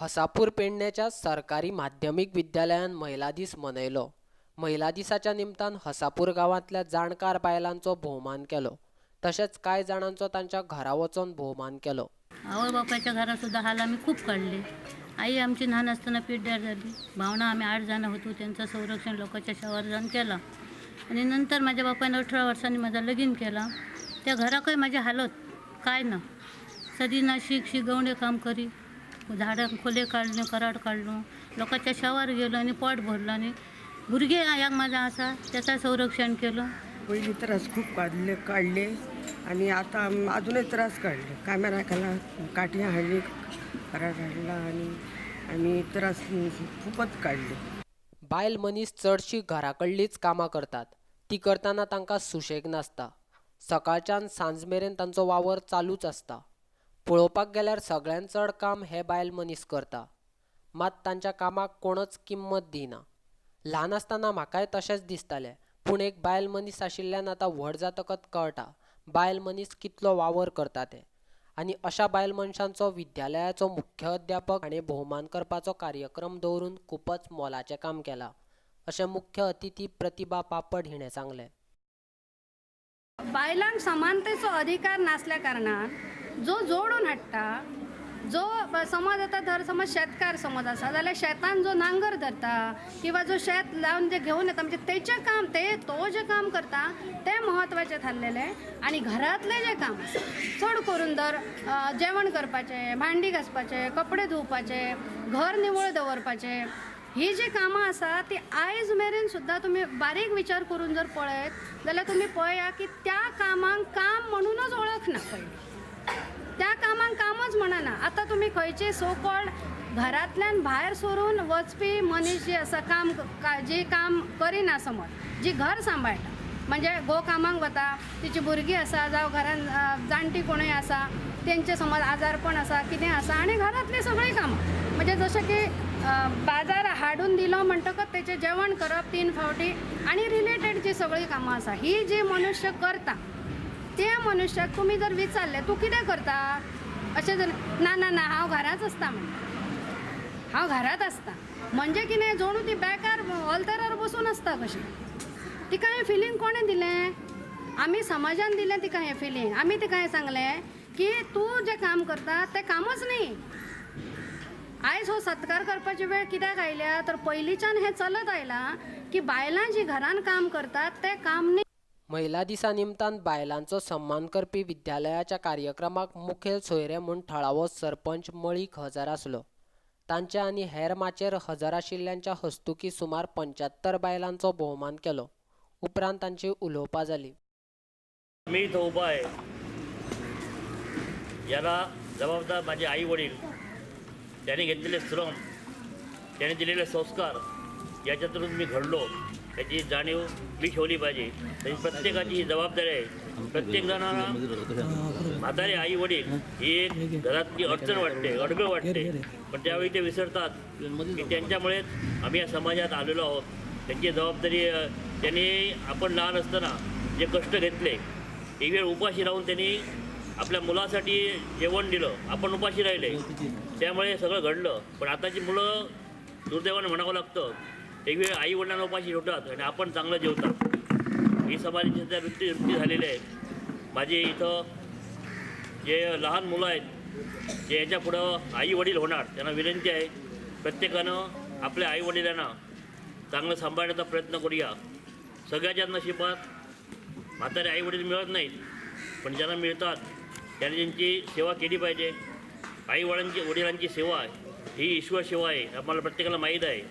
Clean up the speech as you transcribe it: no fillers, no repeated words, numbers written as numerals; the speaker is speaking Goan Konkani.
हसापूर पेडण्याच्या सरकारी माध्यमीक विद्यालयान महिला दीस मनयलो. महिला दिसाच्या निमतान हसापूर गांवांतल्या जाणकार बायलांचो भोवमान केलो. तशेंच कांय जाणांचो तांच्या घरा वचून भोवमान केलो. आवय बापायच्या घरात सुद्धा हाल आम्ही खूप काढले. आई आमची लहान असताना पिड्ड्यार झाली. भावना आम्ही 8 जण होतो, त्यांचं संरक्षण लोकांच्या शवार जाऊन केला. आणि नंतर माझ्या बापाने 18 वर्षांनी माझा लगीन केला. त्या घराकडे माझी हालत काय ना, सदी ना शिक शिकवणे काम करी, झाडां खोले काडले, कराड काडलो, लोकांच्या शवार गेलो आणि पोट भरलो. आणि भुरगे एक माझा आसा त्याचा संरक्षण केलं. पयलीं त्रास खूब काडले आनी आतां अजुनूय त्रास काडले. कामेऱ्यां काटयां हाडली, कराड हाडला आनी आमी त्रास खुबच काडले. बायल मनीस चडशी घरा कडलीच कामां करतात. ती करतना तांकां सुशेग नासता. सकाळच्यान सांज मेरेन तांचो वावर चालूच आसता. पळोवपाक गेल्यार सगळ्यान चड काम हे बायल मनीस करता. मात तांच्या कामाक कोणच किंमत दिना. ल्हान आसतना म्हाकाय तशेंच दिसतालें, पूण एक बायल मनीस आशिल्ल्यान आतां व्हड जातकच कळटा बायल मनीस कितलो वावर करता तें. आनी अशा बायल मनशांचो विद्यालयाचो मुख्य अध्यापक हाणें भोवमान करपाचो कार्यक्रम दवरून खूबच मोलाचें काम केलां, अशें मुख्य अतिथी प्रतिभा पापड हिणें सांगलें. बायलांक समानतेचो अधिकार नासल्या कारणान जो जोडून हाडटा, जो समज आतां धर समज शेतकार समज आसा जाल्यार शेतान जो नांगर धरता किंवा जो शेत लावन जे घेवन येता, म्हणजे तेचें काम ते तो जें काम करता तें म्हत्वाचें थारलेलें. आनी घरांतलें जें काम आसा चड करून धर जेवण करपाचें, भांडी घासपाचें, कपडे धुवपाचें, घर निवळ दवरपाचें, ही जी कामां आसा ती आयज मेरेन सुद्दां तुमी बारीक विचार करून जर पळयत जाल्यार तुमी पळया की त्या कामांक काम म्हणूनच वळख ना. पयलीं त्या कामांक कामच म्हणना. आतां तुमी खंयचे सो कॉल्ड घरांतल्यान भायर सरून वचपी मनीस जी आसा, काम जी काम करिना समज, जी घर सांबाळटा, म्हणजे घोव कामाक वता, तिची भुरगीं आसा जावं घरान जाणटी कोणूय आसा, तेंचे समज आजारपण आसा, कितें आसा, आनी घरांतलीं सगळीं कामां, म्हणजे जशें की बाजार हाडून दिलो म्हणटकच तेचें जेवण करप 3 फावटी आनी रिलेटेड जी सगळीं कामां आसा, ही जी मनुष्य करता त्या मनुष्याक तुमी जर विचारलें तूं कितें करता अशें जर ना ना ना हांव घराच आसता म्हणटा, हांव घरांत आसता, म्हणजे कितें जणू ती बेकार ऑल्तरार बसून आसता कशी. तिका हें फिलींग कोणें दिलें? आमी समाजान दिलें तिका हें फिलींग. आमी तिका हें सांगलें की तूं जें काम करता तें कामच न्ही. आयज हो सत्कार करपाची वेळ कित्याक आयल्या तर पयलींच्यान हें चलत आयलां की बायलां जीं घरान काम करतात तें काम न्ही. महिला दिसा निमतान बायलांचो सन्मान करपी विद्यालयाच्या कार्यक्रमाक मुखेल सोयरे म्हूण थळावो सरपंच मळीक हजर आसलो. तांच्या आनी हेर माचयेर हजर आशिल्ल्यांच्या हस्तुकीं सुमार 75 बायलांचो भोवमान केलो. उपरांत तांची उलोवपां जालीं. मी इथं उभा आहे याला जबाबदार माझे आई वडील, त्यांनी घेतलेले श्रम, त्यांनी दिलेले संस्कार याच्यातून मी घडलो, त्याची जाणीव मी ठेवली पाहिजे. तरी प्रत्येकाची ही जबाबदारी आहे. प्रत्येक जणांना म्हातारे आई वडील ही एक घरातली अडचण वाटते, अडगळ वाटते, पण त्यावेळी ते विसरतात की त्यांच्यामुळेच आम्ही या समाजात आलेलो आहोत. त्यांची जबाबदारी, त्यांनी आपण लहान असताना जे कष्ट घेतले, एक वेळ उपाशी राहून त्यांनी आपल्या मुलासाठी जेवण दिलं, आपण उपाशी राहिले, त्यामुळे सगळं घडलं. पण आताची मुलं दुर्दैवानं म्हणावं लागतं, एक वेळ आई वडिलांना उपाशी ठेवतात आणि आपण चांगलं जेवतात. ही समाजाची सध्या वृत्ती झालेली आहे. माझे इथं जे लहान मुलं आहेत, जे याच्या पुढं आई वडील होणार, त्यांना विनंती आहे, प्रत्येकानं आपल्या आई वडिलांना चांगलं सांभाळण्याचा प्रयत्न करूया. सगळ्याच्या नशिबात म्हातारे आई वडील मिळत नाहीत, पण ज्यांना मिळतात त्यांनी त्यांची सेवा केली पाहिजे. आई वडिलांची सेवा ही ईश्वर सेवा आहे, आम्हाला प्रत्येकाला माहीत आहे.